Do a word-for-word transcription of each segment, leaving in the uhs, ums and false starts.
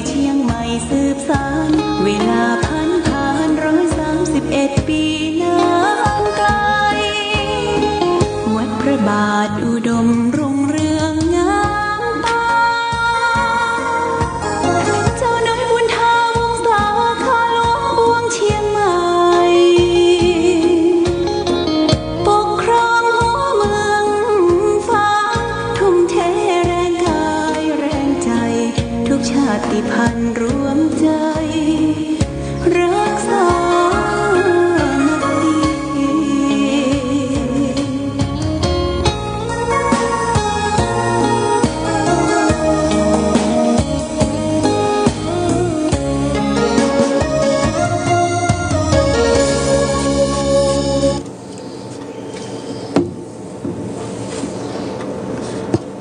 เชียงใหม่สืบสาน เวลาผ่านผ่าน ร้อยสามสิบเอ็ดปีนานไกล วัดพระบาทอุดมรุ่งเรืองงามตา เจ้านายบุญถาวงศา ข้าหลวงปวงเชียงใหม่ ปกครองหัวเมืองฟ้า ทุ่มเทแรงกายแรงใจ ทุกชาติพันธุ์รวมใจ รักสามัคคี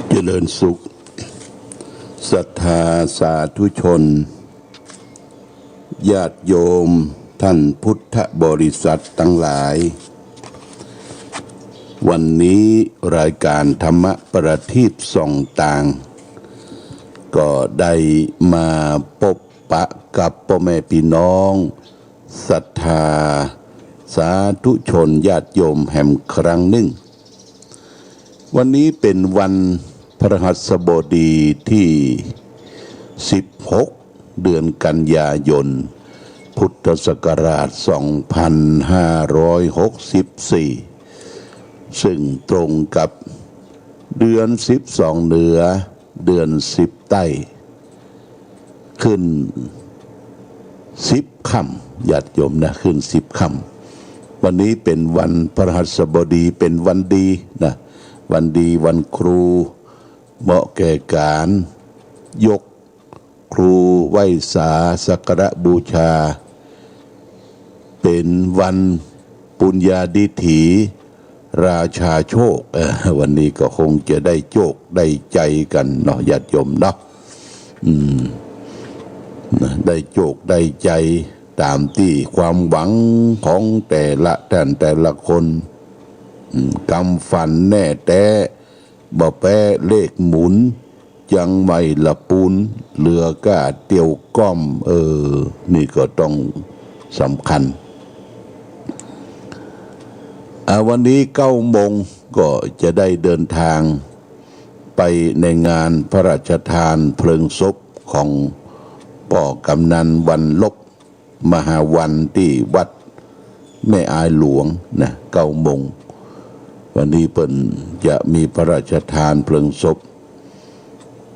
เจริญสุข ศรัทธาสาธุชน ญาติโยมท่านพุทธบริษัทตังหลาย วันนี้รายก๋านธรรมประทีปส่องตาง ก็ได้มาปบปะกับป้อแม่ปี้น้องศรัทธาสาธุชนญาติโยมแหมครั้งนึ่ง วันนี้เป๋นวันพฤหัสบดีตี้สิบหก เดือนกันยายน พุทธศักราชสองพันห้าร้อยหกสิบสี่ ซึ่งตรงกับเดือนสิบสองเหนือ เดือนสิบใต้ ขึ้นสิบค่ำ ญาติโยมนะ ขึ้นสิบค่ำ วันนี้เป๋นวันพฤหัสบดี เป๋นวันดีนะ วันดีวันครู เหมาะแก่ก๋านยกครูไหว้สาสักการะบูชา เป๋นวันปุญญาดิถี ราชาโชค เออ วันนี้ก็คงจะได้โจคได้ใจ๋กั๋นเนาะ ญาติโยมเนาะ อืม นะ ได้โจคได้ใจ๋ต๋ามตี้ความหวังของแต่ละต้านแต่ละคน อืม กำฝันแน่แต๊ บ่แป๊เลขหมุน จังไม่ละปูน เหลือก้าเตียวก้อม เออ นี่ก็ต้องสำคัญ อ่า วันนี้เก้าโมงก็จะได้เดินทางไปในงานพระราชทานเพลิงศพของป้อกำนันวันลบ มหาวันตี้วัดแม่อายหลวงนะ เก้าโมง วันนี้เปิ้นจะมีพระราชทานเพลิงศพ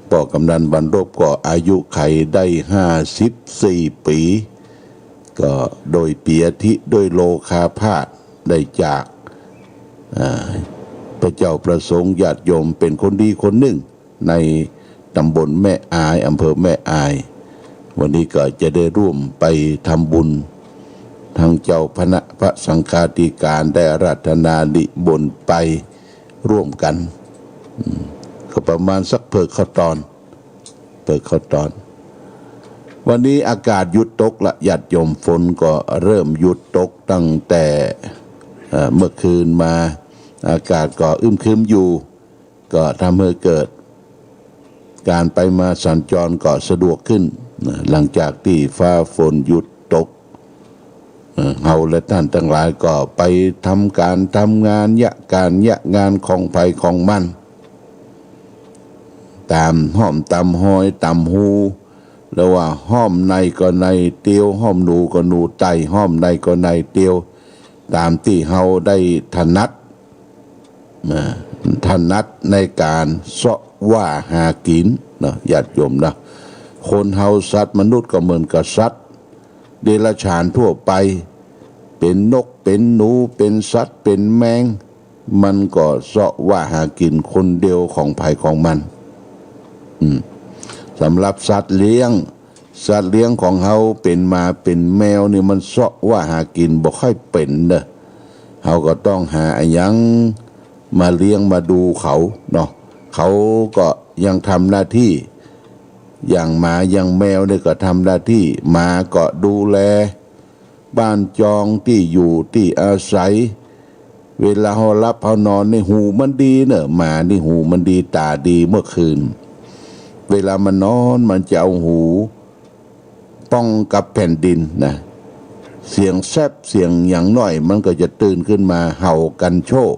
ป้อกำนันวันลบก็อายุขัยได้ห้าสิบสี่ปี๋ ก็โดยเปียธิ โดยโรคาพาธ ได้จาก อ่า พระเจ้าพระสงฆ์ญาติโยม เป๋นคนดีคนนึ่ง ในตำบลแม่อาย อำเภอแม่อาย วันนี้ก็จะได้ร่วมไปทำบุญ ทั้งเจ้าคณะพระสังฆาธิการได้อาราธนานิมนต์ไปร่วมกั๋น อืม ก็ประมาณสักเผิกข้าวตอน เผิกข้าวตอน วันนี้อากาศหยุดตกละ ญาติโยม ฝนก็เริ่มหยุดตกตั้งแต่ เอ่อ เมื่อคืนมา อากาศก็อึมครึมอยู่ ก็ทำหื้อเกิดก๋านไปมาสัญจรก็สะดวกขึ้นนะ หลังจากตี้ฟ้าฝนหยุดตก เอ่อ เฮาและต้านตังหลายก็ไปทำก๋านทำงาน เยียะก๋านเยียะงานของใผของมัน ต๋ามฮ่อมต๋ามฮอยต๋ามฮู หรือว่าฮ่อมในก็ในเตียว ฮ่อมหนูก็หนูไต่ ฮ่อมในก็ในเตียว ต๋ามตี้เฮาได้ถนัด นะ ถนัดในก๋านเซาะว่าหากิ๋นเนาะ ญาติโยมนะ คนเฮาสัตว์มนุษย์ก็เหมือนกับสัตว์เดรัจฉานทั่วไป เป๋นนก เป๋นหนู เป๋นสัตว์ เป๋นแมง มันก็เซาะว่าหากิ๋นคนเดียวของใผของมัน อืม สำหรับสัตว์เลี้ยง สัตว์เลี้ยงของเฮาเป๋นหมาเป๋นแมวนี่มันเซาะว่าหากิ๋นบ่ค่อยเป๋นเน่อ เฮาก็ต้องหาอะหยังมาเลี้ยงมาดูเขาเนาะ เขาก็ยังทำหน้าตี้ อย่างหมาอย่างแมวนี่ก็ทำหน้าตี้ หมาก็ดูแลบ้านจองตี้อยู่ตี้อาศัย เวลาเฮาหลับเฮานอนนี่หูมันดีเน่อ หมานี่หูมันดีต๋าดี เมื่อคืน เวลามันนอนมันจะเอาหู ป้องกับแผ่นดินนะ เสียงแซบเสียงหยังหน้อยมันก็จะตื่นขึ้นมาเห่ากันโชค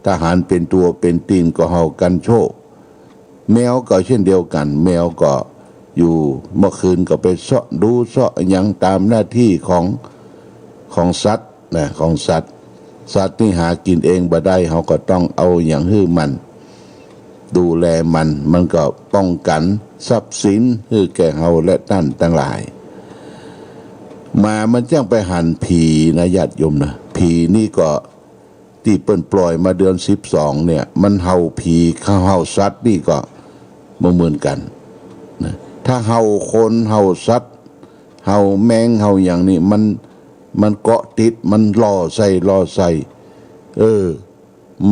ถ้าหันเป๋นตั๋วเป๋นตี๋นก็เห่ากันโชค แมวก็เช่นเดียวกั๋น แมวก็อยู่เมื่อคืนก็ไปเซาะดูเซาะหยังต๋ามหน้าตี้ของ ของสัตว์นะ ของสัตว์ สัตว์นี่หากิ๋นเองบ่ได้ เฮาก็ต้องเอาหยังหื้อมัน ดูแลมัน มันก็ป้องกั๋นทรัพย์สินหื้อแก่เฮาและต้านตังหลาย มามันจั้งไปหันผีนะญาติโยมนะ ผีนี่ก็ ตี้เปิ้นปล่อยมาเดือนสิบสองเนี่ย มันเห่าผี เห่าสัตว์นี่ก็บ่เหมือนกั๋นนะ ถ้าเห่าคนเห่าสัตว์ เห่าแมงเห่าหยังนี่ มัน มันเกาะติด มันล่อใส่ล่อใส่ เออ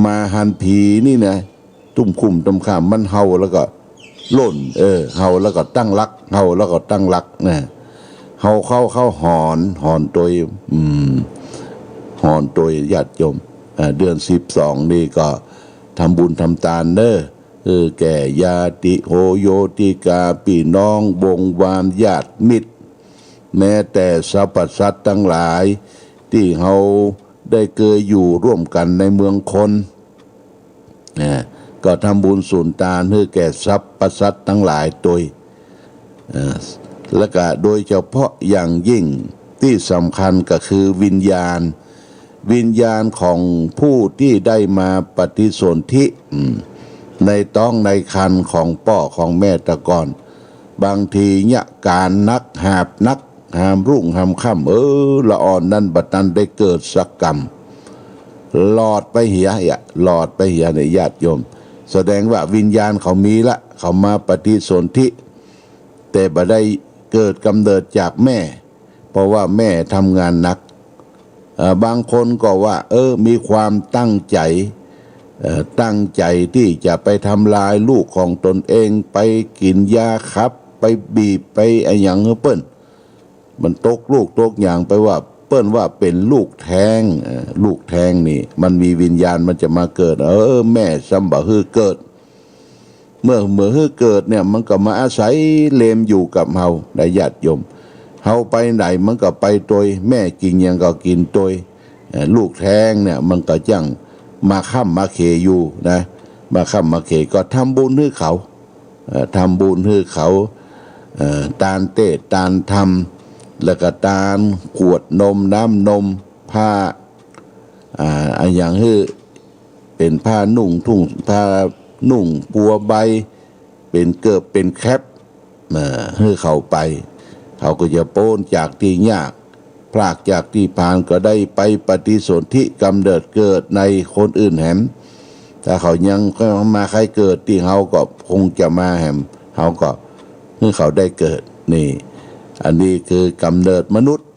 มาหันผีนี่นะ ตุ้มคุ้มตุ้มค่ำ มันเห่าแล้วก็ล่น เออ เห่าแล้วก็ตั้งหลัก เห่าแล้วก็ตั้งหลักนะ เห่าเข้า เข้าหอน หอนตวย อืม หอนตวยญาติโยม อ่า เดือนสิบสองนี่ก็ทำบุญทำตานเน้อ เออ แก่ญาติโหโยติกา ปี้น้องวงศ์วานญาติมิตร แม้แต่สรรพสัตว์ตังหลาย ตี้เฮาได้เกยอยู่ร่วมกั๋นในเมืองคน นะ ก็ทำบุญสูญตานหื้อแก่สรรพสัตว์ตังหลายตวย เอ่อ แล้วก็โดยเฉพาะอย่างยิ่งตี้สำคัญก็คือวิญญาณ วิญญาณของผู้ตี้ได้มาปฏิสนธิ อืม ในต๊องในครรภ์ของป้อของแม่ตะก่อน บางทีเยียะก๋านหนัก หาบหนัก หามรุ่งหามค่ำ เออ ละอ่อนนั้นบ่ตันได้เกิดสักกำ หลอดไปเหีย เหีย หลอดไปเหียเนี่ยญาติโยม แสดงว่าวิญญาณเขามีละ เขามาปฏิสนธิ แต่บ่ได้เกิดกำเนิดจากแม่ เพราะว่าแม่ทำงานหนัก เอ่อ บางคนก็ว่า เออ มีความตั้งใจ๋ เอ่อ ตั้งใจ๋ตี้จะไปทำลายลูกของตนเอง ไปกิ๋นยาขับ ไปบีบ ไปอะหยังหื้อเปิ้น มันตกลูกตกหยังไปว่า เปิ้นว่าเป๋นลูกแท้ง เอ่อ ลูกแท้งนี่ มันมีวิญญาณมันจะมาเกิด เออ แม่ซ้ำบ่หื้อเกิด เมื่อ เมื่อหื้อเกิดเนี่ย มันก็มาอาศัยเลมอยู่กับเฮานะญาติโยม เฮาไปไหนมันก็ไปตวย แม่กิ๋นหยังก็กิ๋นตวย เอ่อ ลูกแท้งเนี่ย มันก็จั้งมาค้ำมาเขอยู่นะ มาค้ำมาเข ก็ทำบุญหื้อเขา เอ่อ ทำบุญหื้อเขา เอ่อ ตานเตศน์ตานธรรม แล้วก็ตานขวดนม น้ำนม ผ้า อ่า อะหยังหื้อ เป๋นผ้านุ่งทุ่ง ผ้านุ่งปัวใบ เป๋นเกิบ เป๋นแคป เอ่อ หื้อเขาไป เขาก็จะป๊นจากตี้ยาก พรากจากตี้ผาน ก็ได้ไปปฏิสนธิกำเนิดเกิดในคนอื่นแหม ถ้าเขายังมาใค่เกิดตี้เฮาก็คงจะมาแหม เฮาก็หื้อเขาได้เกิด นี่ อันนี้คือกำเนิดมนุษย์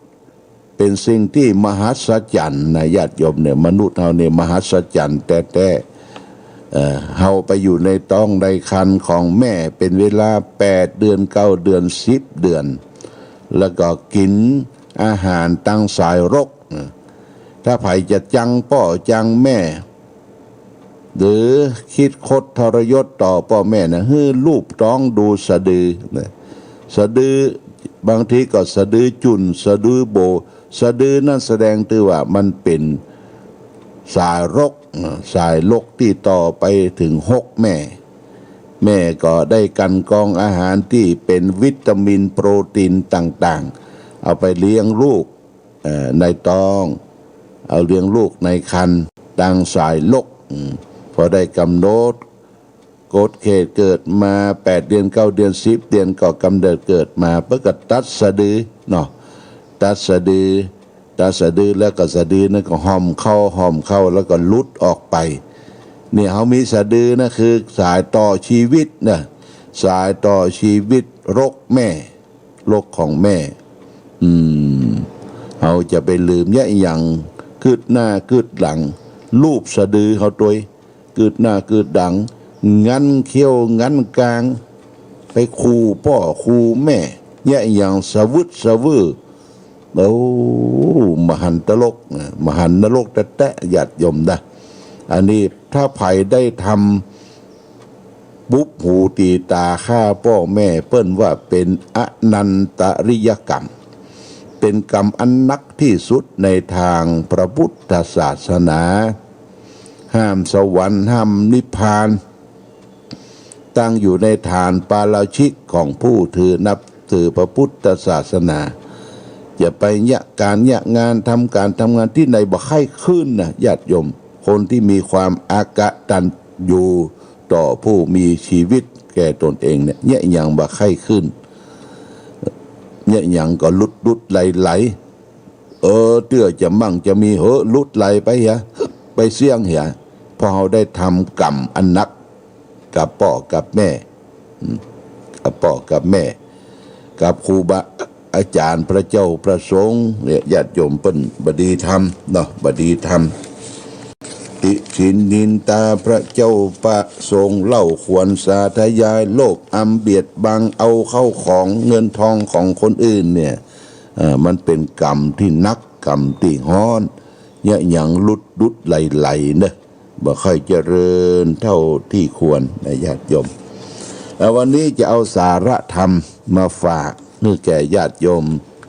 เป๋นสิ่งตี้มหัศจรรย์นะญาติโยมเนี่ย มนุษย์เฮาเนี่ยมหัศจรรย์แต๊ๆ เอ่อ เฮาไปอยู่ในต๊องในครรภ์ของแม่เป๋นเวลาแปดเดือน เก้าเดือน สิบเดือน แล้วก็กิ๋นอาหารตางสายรกนะ ถ้าใผจะจังป้อจังแม่ หรือคิดคดทรยศต่อป้อแม่นะ หื้อลูบต๊องดูสะดือนะ สะดือ บางทีก็สะดือจุ่น สะดือโบ๋ สะดือนั้นแสดงถึงว่ามันเป๋นสายรกนะ สายรกตี้ต่อไปเถิงฮกแม่ แม่ก็ได้กลั่นกรองอาหารตี้เป๋นวิตามินโปรตีนต่างๆ เอาไปเลี้ยงลูก เอ่อ ในต๊อง เอาเลี้ยงลูกในครรภ์ ตางสายรก อืม พอได้ก๋ำหนด กฎเขตเกิดมาแปดเดือน เก้าเดือน สิบเดือน ก็กำเนิดเกิดมา เปิ้นก็ตัดสะดือเนาะ ตัดสะดือ ตัดสะดือแล้วก็สะดือนั้นก็ห่อมเข้า ห่อมเข้า แล้วก็หลุดออกไป เนี่ย เฮามีสะดือนะ คือสายต่อชีวิตนะ สายต่อชีวิตรกแม่ รกของแม่ อืม เฮาจะไปลืมเยียะหยัง กึ๊ดหน้ากึ๊ดหลัง ลูบสะดือเฮาตวย กึ๊ดหน้ากึ๊ดหลัง งันเขี้ยวงันกราง ไปขู่ป้อขู่แม่ เยียะหยังสะวึดสะวื้อ โอ้ มหันตนรกนะ มหันนรกแต๊ๆ ญาติโยมนะ อันนี้ถ้าใผได้ทำ ปุบหูตี๋ต๋าฆ่าป้อแม่เปิ้นว่าเป๋นอนันตริยกรรม เป๋นกรรมอันหนักตี้สุดในตางพระพุทธศาสนา ห้ามสวรรค์ ห้ามนิพพาน ตั้งอยู่ในฐานปาราชิกของผู้ถือนับถือพระพุทธศาสนา จะไปเยียะก๋านเยียะงาน ทำก๋านทำงานตี้ไหนบ่ใค่ขึ้นนะญาติโยม คนตี้มีความอกตัญญูต่อผู้มีชีวิตแก่ตนเองเนี่ย เยียะหยังบ่ใค่ขึ้น เยียะหยังก็หลุดๆไหลๆ เออ เตื้อจะมั่งจะมี เหอะ หลุดไหลไปเหีย ไปเสี้ยงเหีย เพราะเฮาได้ทำกรรมอันหนักกับป้อกับแม่ อืม กับป้อกับแม่ กับครูบาอาจ๋ารย์ พระเจ้าพระสงฆ์เนี่ย ญาติโยมเปิ้นบ่ดีธรรมเนาะ บ่ดีธรรม ติฉินนินตาพระเจ้าพระสงฆ์ เล่าขวัญสาธยายโลก อำเบียดบังเอาเข้าของเงินทองของคนอื่นเนี่ย เอ่อ มันเป๋นกรรมตี้หนัก กรรมตี้ฮ้อน เยียะหยังหลุดๆไหลๆเนาะ บ่ค่อยเจริญเท่าตี้ควรนะญาติโยม แล้ววันนี้จะเอาสาระธรรมมาฝากหื้อแก่ญาติโยม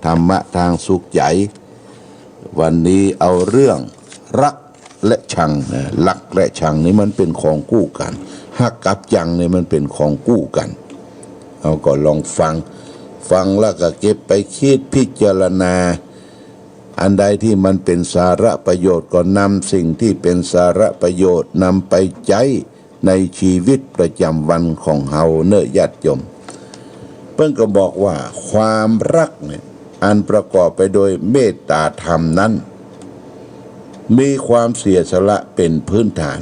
ธรรมะตางสุขใจ๋ วันนี้เอาเรื่องฮักและชังนะ ฮักและชังนี่มันเป๋นของกู้กั๋น ฮักกับชังนี่มันเป๋นของกู้กั๋น เฮาก็ลองฟัง ฟังแล้วก็เก็บไปกึ๊ดพิจารณา อันใดตี้มันเป๋นสาระประโยชน์ก็นำสิ่งตี้เป๋นสาระประโยชน์นำไปใจ๊ในชีวิตประจ๋ำวันของเฮาเนาะญาติโยม เปิ้นก็บอกว่าความฮักเนี่ย อันประกอบไปโดยเมตตาธรรมนั้น มีความเสียสละเป๋นพื้นฐาน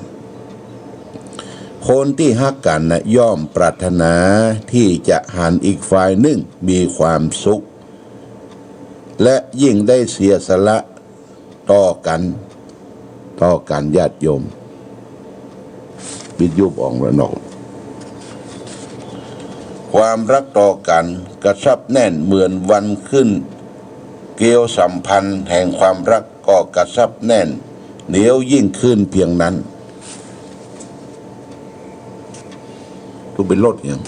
คนตี้ฮักกั๋นนะ ย่อมปรารถนาตี้จะหันอีกฝ่ายนึ่งมีความสุข และยิ่งได้เสียสละต่อกั๋น ต่อกั๋นญาติโยม ปิดยุบอ่องแล้วเนาะ ความฮักต่อกั๋นกระชับแน่นเหมือนวันขึ้น เกลียวสัมพันธ์แห่งความฮักก็กระชับแน่นเหนียวยิ่งขึ้นเพียงนั้น ตุ๊เป๋นรถหยัง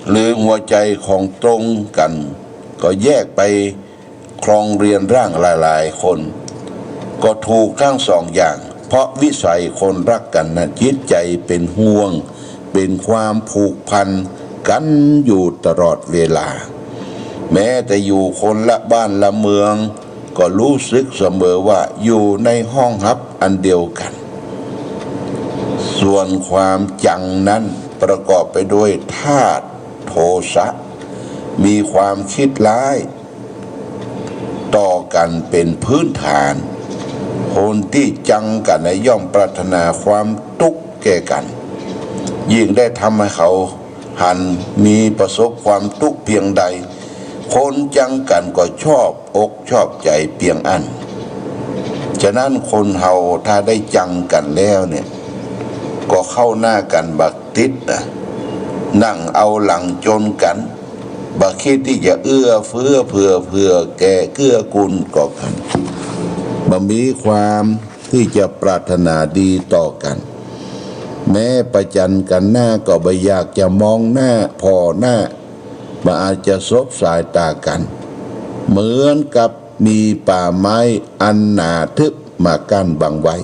หรือหัวใจ๋ของตรงกั๋น ก็แยกไปครองเรือนร่างหลายๆคน ก็ถูกทั้งสองอย่าง เพราะวิสัยคนฮักกั๋นนะ จิตใจ๋เป๋นห่วง เป๋นความผูกพันกั๋นอยู่ตลอดเวลา แม้แต่อยู่คนละบ้านละเมือง ก็รู้สึกเสมอว่าอยู่ในห้องฮับอันเดียวกั๋น ส่วนความจังนั้นประกอบไปด้วยธาตุโทสะ มีความคิดร้ายต่อกั๋นเป๋นพื้นฐาน คนตี้จังกั๋นนะย่อมปรารถนาความตุ๊กข์แก่กั๋น ยิ่งได้ทำหื้อเขา หันมีประสบความตุ๊กข์เพียงใด คนจังกั๋นก็ชอบอกชอบใจ๋เปียงอั้น ฉะนั้นคนเฮาถ้าได้จังกั๋นแล้วเนี่ย ก็เข้าหน้ากั๋นบ่ติดนะ นั่งเอาหลังจนกั๋น บ่คิดตี้จะเอื้อเฟื้อเผื่อเผื่อแก่เกื้อกูลก่อกั๋น บ่มีความ ตี้จะปรารถนาดีต่อกั๋น แม้ประจันกั๋นหน้าก็บ่อยากจะมองหน้าผ่อหน้า บ่อาจจะสบสายต๋ากั๋น เหมือนกับมีป่าไม้อันหนาทึบมากั้นบังไว้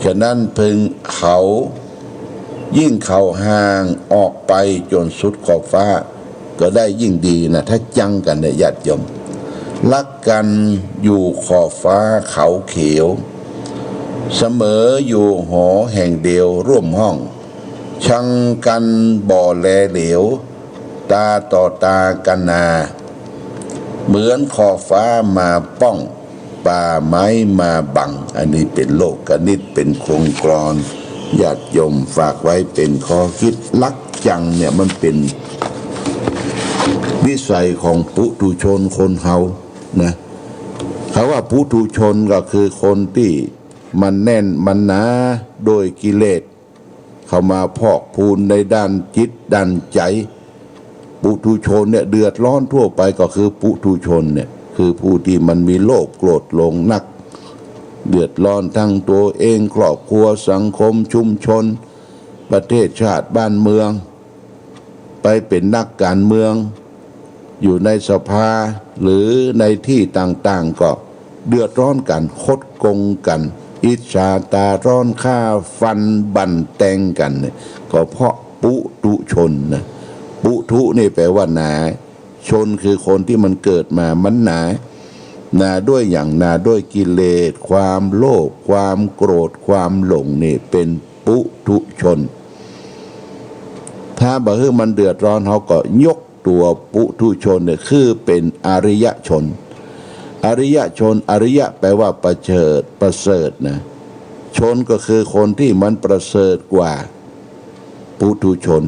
ฉะนั้นพึงเขา ยิ่งเขาห่างออกไปจนสุดขอบฟ้า ก็ได้ยิ่งดีนะ ถ้าจังกั๋นเนี่ยญาติโยม ฮักกั๋นอยู่ขอบฟ้าเขาเขียว เสมออยู่หอแห่งเดียวร่วมห้อง ชังกั๋นบ่แลเหลียว ต๋าต่อต๋ากั๋นนา เหมือนขอบฟ้ามาป้อง ป่าไม้มาบัง อันนี้เป๋นโลกคณิต เป๋นโครงกลอน ญาติโยมฝากไว้เป๋นข้อคิด ฮักจังเนี่ยมันเป๋นวิสัยของปุถุชนคนเฮานะ เขาว่าปุถุชนก็คือคนตี้มันแน่นมันหนาโดยกิเลส เข้ามาพอกพูนในด้านจิตด้านใจ๋ ปุถุชนเนี่ยเดือดร้อนทั่วไป ก็คือปุถุชนเนี่ย คือผู้ตี้มันมีโลภโกรธหลงนัก เดือดร้อนทั้งตัวเอง ครอบครัว สังคม ชุมชน ประเทศชาติบ้านเมือง ไปเป๋นนักก๋านเมือง อยู่ในสภา หรือในตี้ต่างๆ ก็เดือดร้อนกั๋น คดโก๋งกั๋น อิจฉาต๋าฮ้อน ฆ่าฟันบั่นแตงกั๋นเนี่ย ก็เพราะปุถุชนนะ ปุถุนี่แปลว่าหนา ชนคือคนตี้มันเกิดมา มันหนา หนาด้วยหยัง หนาด้วยกิเลส ความโลภ ความโกรธ ความหลง นี่เป๋นปุถุชน ถ้าบ่หื้อมันเดือดร้อน เฮาก็ยกตั๋วปุถุชนเนี่ย คือเป๋นอริยชน อริยชน อริยะแปลว่าประเสริฐ ประเสริฐนะ ชนก็คือคนตี้มันประเสริฐกว่าปุถุชน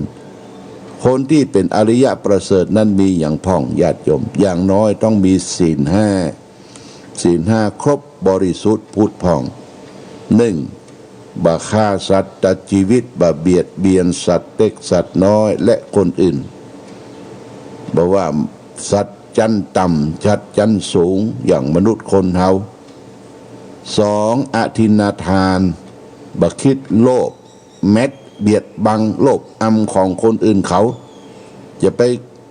คนตี้เป๋นอริยะประเสริฐนั้นมีหยังพ่อง ญาติโยม อย่างน้อยต้องมีศีลห้า ศีลห้าครบบริสุทธิ์ผุดผ่อง หนึ่ง บ่ฆ่าสัตว์ตัดจีวิต บ่เบียดเบียนสัตว์เล็กสัตว์น้อยและคนอื่น บ่ว่าสัตว์จั๊นต่ำ สัตว์จั๊นสูง อย่างมนุษย์คนเฮา สอง อทินนาทาน บ่กึ๊ดโลภ แมดเบียดบัง โลภอำของคนอื่นเขา อย่าไป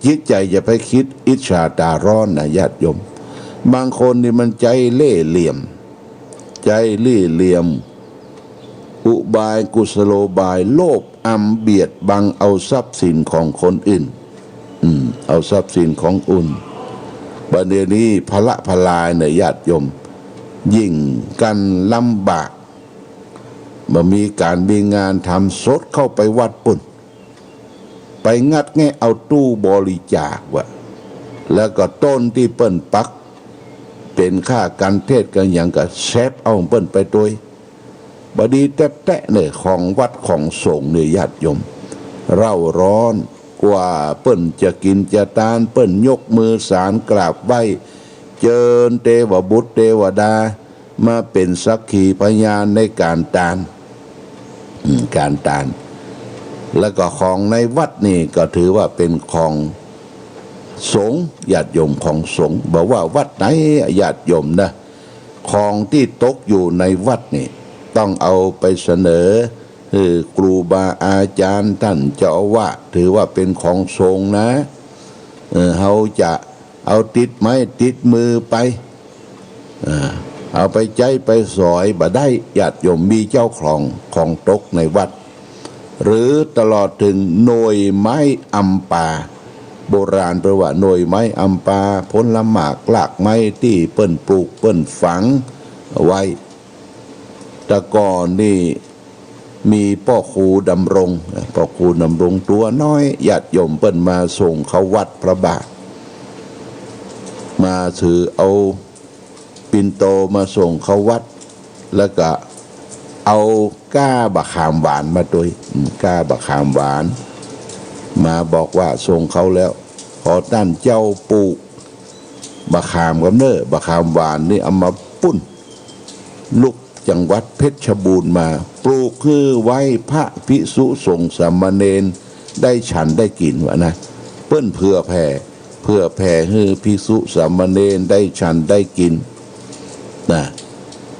จิตใจ๋อย่าไปกึ๊ดอิจฉาต๋าฮ้อนนะ ญาติโยม บางคนนี่มันใจ๊เล่ห์เหลี่ยม ใจ๊เล่ห์เหลี่ยม อุบายกุศโลบาย โลภอำเบียดบังเอาทรัพย์สินของคนอื่น อืม เอาทรัพย์สินของอื่น บ่าเดี่ยวนี้พละพลายเนี่ย ญาติโยม ยิ่งกั๋นลำบาก บ่มีก๋านมีงานทำ สดเข้าไปวัดปู๊น ไปงัดแงะเอาตู้บริจาควะ แล้วก็ต้นตี้เปิ้นปักเป๋นค่ากั๋นเทศน์กั๋นหยัง ก็แซ็ปเอาของเปิ้นไปตวย บ่ดีแต๊ๆ เนี่ย ของวัดของสงฆ์เนี่ย ญาติโยม เร่าร้อน กว่าเปิ้นจะกิ๋นจะตาน เปิ้นยกมือสานกราบไหว้ เจิญเตวบุตรเตวดา มาเป๋นสักขีพยานในก๋านตาน อืม ก๋านตาน แล้วก็ของในวัดนี่ก็ถือว่าเป๋นของสงฆ์ ญาติโยม ของสงฆ์ บ่ว่าวัดไหน ญาติโยมนะ ของตี้ตกอยู่ในวัดนี่ ต้องเอาไปเสนอ เออ ครูบาอาจ๋ารย์ต้านเจ้าอาวาส ถือว่าเป๋นของสงฆ์นะ เออ เฮาจะเอาติดไม้ติดมือไป เออ เอาไปใจ๊ไปสอยบ่ได้ ญาติโยม มีเจ้าของของตกในวัด หรือตลอดเถิงหน่วยไม้อำปา โบราณเปิ้นว่าหน่วยไม้อำปา ผลหมากรากไม้ตี้เปิ้นปลูกเปิ้นฝังเอาไว้ แต่ก่อนนี่มีป้อครูดำรง ป้อครูดำรงตั๋วน้อย ญาติโยมเปิ้นมาส่งเข้าวัดพระบาท มาถือเอาปิ่นโตมาส่งเข้าวัด แล้วก็เอาก้าบ่าขามหวานมาตวย อืม ก้าบ่าขามหวาน มาบอกว่าส่งเข้าแล้ว ขอต้านเจ้าปลูกบ่าขามกำเน่อ บ่าขามหวานนี่เอามาปุ้น ลุกจังหวัดเพชรบูรณ์มา ปลูกหื้อไว้พระภิกษุสงฆ์สามเณรได้ฉันได้กิ๋นวะนะ เปิ้นเผื่อแผ่ เผื่อแผ่หื้อภิกษุสามเณรได้ฉันได้กิ๋นนะ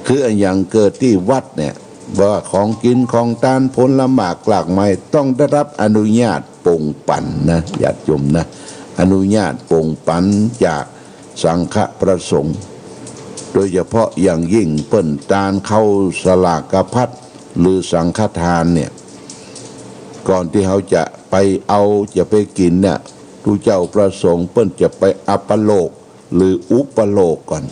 คืออะหยังเกิดตี้วัดเนี่ย ว่าของกิ๋นของตานผลหมากรากไม้ต้องได้รับอนุญาตปงปั๋นนะ ญาติโยมนะ อนุญาตปงปั๋นจากสังฆพระสงฆ์ โดยเฉพาะอย่างยิ่งเปิ้นตานข้าวสลากพัดหรือสังฆทานเนี่ย ก่อนตี้เฮาจะไปเอาจะไปกิ๋นเนี่ย ตุ๊เจ้าพระสงฆ์เปิ้นจะไปอัปโลก หรืออุปโลกก่อน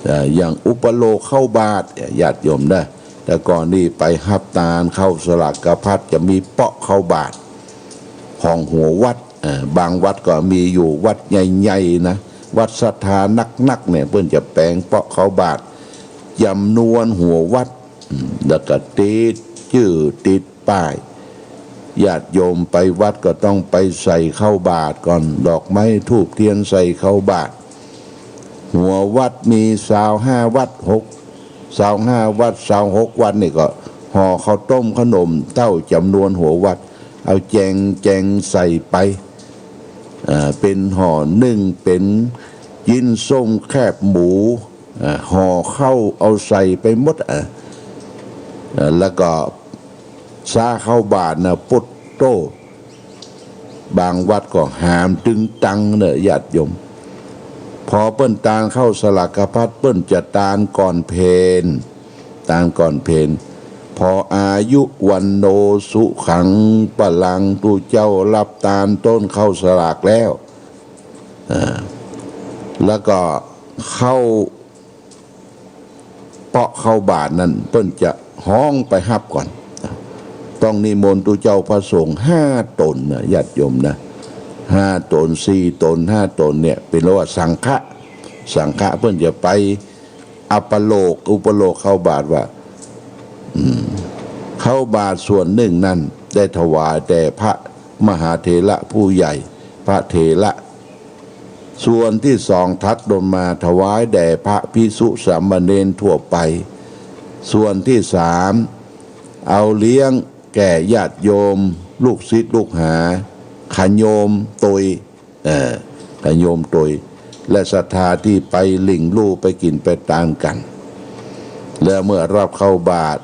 อ่า อย่างอุปโลกข้าวบาตร ญาติโยมนะ แต่ก่อนนี่ไปฮับตานข้าวสลากพัดจะมีเปาะข้าวบาตรของหัววัด อ่า บางวัดก็มีอยู่ วัดใหญ่ๆ นะ วัดศรัทธานักๆ เนี่ย เปิ้นจะแป๋งเปาะข้าวบาตร จ๋ำนวนหัววัด อืม แล้วก็ติดจื้อติด ป้าย ญาติโยมไปวัดก็ต้องไปใส่ข้าวบาตรก่อน ดอกไม้ธูปเทียนใส่ข้าวบาตร หัววัดมีซาวห้าวัด หก ซาวห้าวัด ซาวหกวัดนี่ก็ห่อข้าวต้มขนมเต้าจ๋ำนวนหัววัด เอาแจงแจงใส่ไป อ่า เป๋นห่อนึ่ง เป๋นจิ๊นส้มแคบหมู เอ่อ ห่อข้าวเอาใส่ไปหมด เอ่อ เอ่อ แล้วก็ซาเข้าบาตรนะ ปุตโต บางวัดก็หามตึงตังเน่อ ญาติโยม พอเปิ้นตานข้าวสลากพัด เปิ้นจะตานก่อนเพล ตานก่อนเพล พออายุ วัณโณ สุขัง พลัง ตุ๊เจ้าฮับตานต้นข้าวสลากแล้ว อ่า แล้วก็ข้าว เปาะเข้าบาตรนั้น เปิ้นจะฮ้องไปฮับก่อน ต้องนิมนต์ตุ๊เจ้าพระสงฆ์ห้าต๋นนะ ญาติโยมนะ ห้าต๋น สี่ต๋น ห้าต๋นเนี่ย เปิ้นเรียกว่าสังฆะ สังฆะ เปิ้นจะไปอัปโลก อุปโลกเข้าบาตรว่า อืม ข้าวบาตรส่วนนึ่งนั้น ได้ถวายแด่พระมหาเถระผู้ใหญ่ พระเถระ ส่วนตี้สองถัดลงมา ถวายแด่พระภิกษุสามเณรทั่วไป ส่วนตี้สาม เอาเลี้ยงแก่ญาติโยม ลูกศิษย์ลูกหา ขะโยมตวย เอ่อ ขะโยมตวย และศรัทธาตี้ไปหลิ้งลู่ ไปกิ๋นไปตานกั๋น แล้วเมื่อฮับข้าวบาตร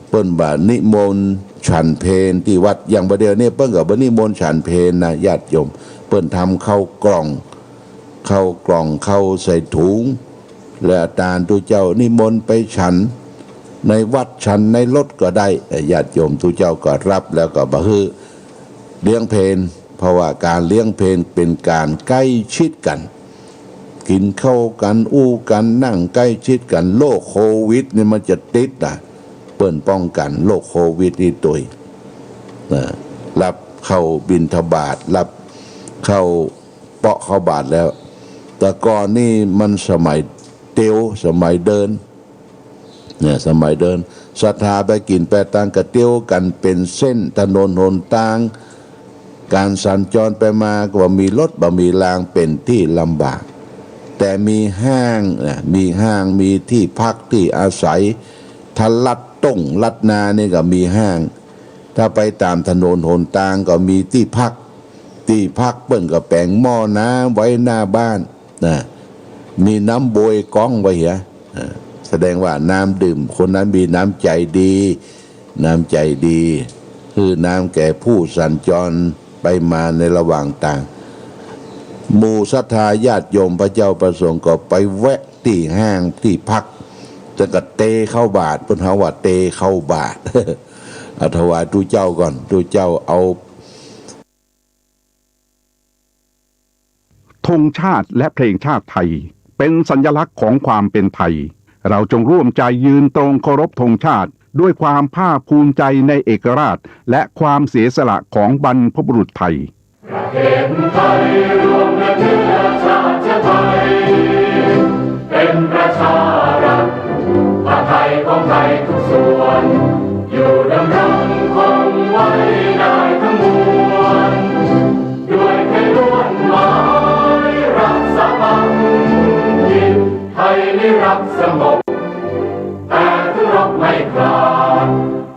เปิ้นบ่านิมนต์ฉันเพลตี้วัด อย่างบ่าเดี่ยวนี้เปิ้นก็บ่นิมนต์ฉันเพลนะ ญาติโยม เปิ้นทำข้าวกล่อง ข้าวกล่อง ข้าวใส่ถุง แล้วตานตุ๊เจ้านิมนต์ไปฉันในวัด ฉันในรถก็ได้ เอ่อ ญาติโยมตุ๊เจ้าก็ฮับ แล้วก็บ่หื้อเลี้ยงเพล เพราะว่าก๋านเลี้ยงเพลเป๋นก๋านใก้ชิดกั๋น กิ๋นข้าวกั๋น อู้กั๋น นั่งใก้ชิดกั๋น โรคโควิดนี่มันจะติดนะ เปิ้นป้องกั๋นโรคโควิดนี่ตวย นะ ฮับข้าวบิณฑบาต ฮับข้าวเปาะเข้าบาตรแล้ว แต่ก่อนนี่มันสมัยเตียว สมัยเดิน เนี่ย สมัยเดิน ศรัทธาไปกิ๋นไปตานก็เตียวกั๋นเป๋นเส้น ถนนหนตาง ก๋านสัญจรไปมาก็บ่มีรถ บ่มีราง เป๋นตี้ลำบาก แต่มีห้างนะ มีห้าง มีตี้พักตี้อาศัย ถ้าลัดต้งลัดนานี่ก็มีห้าง ถ้าไปต๋ามถนนหนตางก็มีตี้พัก ตี้พักเปิ้นก็แป๋งหม้อน้ำไว้หน้าบ้านนะ มีน้ำบวยก๊องไว้เหีย อ่า แสดงว่าน้ำดื่ม คนนั้นมีน้ำใจ๋ดี น้ำใจ๋ดี หื้อน้ำแก่ผู้สัญจรไปมาในระหว่างตาง หมู่ศรัทธาญาติโยมพระเจ้าประสงค์ก็ไปแวะตี้ห้างตี้พัก แล้วก็เตเข้าบาตร เปิ้นหาว่าเตเข้าบาตร เอาถวายตุ๊เจ้าก่อน ตุ๊เจ้าเอา ธงชาติและเพลงชาติไทย เป็นสัญลักษณ์ของความเป็นไทย เราจงร่วมใจยืนตรงเคารพธงชาติ ด้วยความภาคภูมิใจในเอกราช และความเสียสละของบรรพบุรุษไทย ประเทศไทยรวมและเชื้อชาติไทย เป็นประชารัฐ ผ้าไทยของไทยทุกส่วน อยู่ดำรงคงไว้ได้ทั้งมวล ด้วยไทยล้วนหมายรักสามัคคี ไทยนิรักสงบ แต่ถึงรบไม่กล้า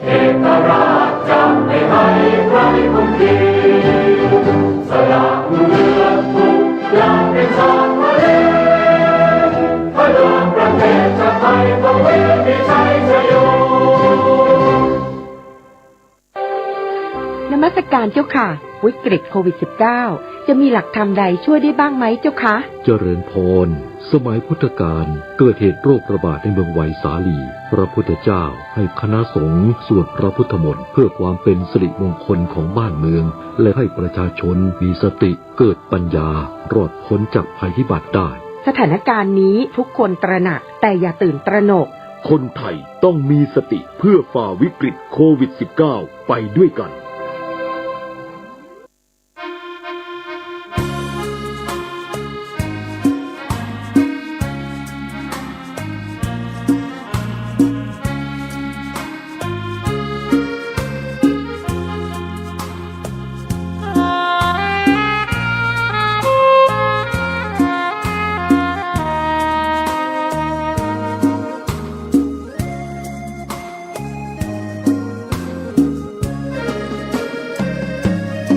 เอกราชจะไม่ให้ใครคุมขีด สละเลือดทุกอย่างเป็นชาติทะเล เพื่อประเทศชาติไทยของเรามีชัยชโย นมัสการเจ้าค่ะ วิกฤตโควิด สิบเก้า จะมีหลักธรรมใดช่วยได้บ้างไหมเจ้าคะ เจริญพร สมัยพุทธกาลเกิดเหตุโรคระบาดในเมืองไวสาลี พระพุทธเจ้าให้คณะสงฆ์สวดพระพุทธมนต์เพื่อความเป็นสิริมงคลของบ้านเมือง และให้ประชาชนมีสติเกิดปัญญารอดพ้นจากภัยพิบัติได้ สถานการณ์นี้ทุกคนตระหนัก แต่อย่าตื่นตระหนก คนไทยต้องมีสติเพื่อฝ่าวิกฤตโควิด สิบเก้า ไปด้วยกัน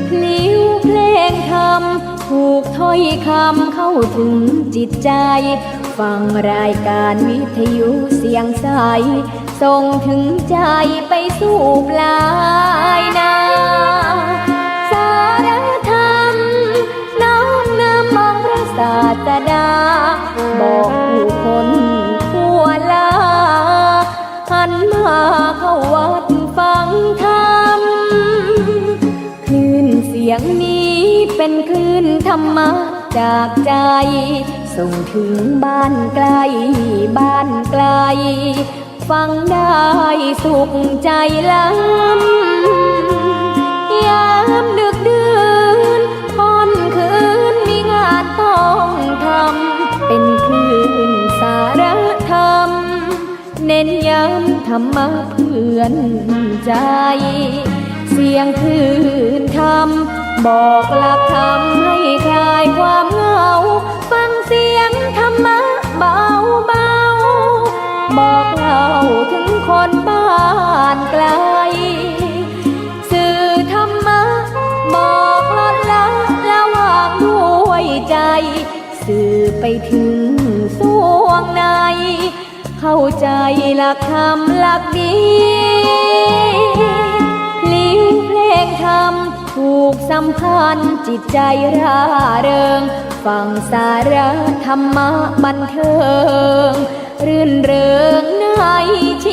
พลิ้วเพลงธรรม ผูกถ้อยคำเข้าถึงจิตใจ ฟังรายการวิทยุเสียงใส ส่งถึงใจไปสู่ปลายนา สาระธรรมน้อมนำองค์พระศาสดา บอกผู้คนทั่วลา หันมาเข้าวัดฟังธรรม คลื่นเสียงนี้เป็นคลื่นธรรมะจากใจ ส่งถึงบ้านไกลบ้านไกล ฟังได้สุขใจล้ำ ยามดึกดื่นค่ำคืนมีงานต้องทำ เป็นคลื่นสาระธรรม เน้นย้ำธรรมะเพื่อนใจ เสียงคลื่นธรรม บอกหลักธรรมให้คลายความเหงา ฟังเสียงธรรมะเบาๆ บอกเล่าถึงคนบ้านไกล สื่อธรรมะ บอกลดละละวางด้วยใจ สื่อไปถึงส่วงใน เข้าใจหลักธรรมหลักดี พลิ้วเพลงธรรมผูกสัมพันธ์จิตใจร่าเริง ฟังสาระธรรมะบันเทิง รื่นเริงในชี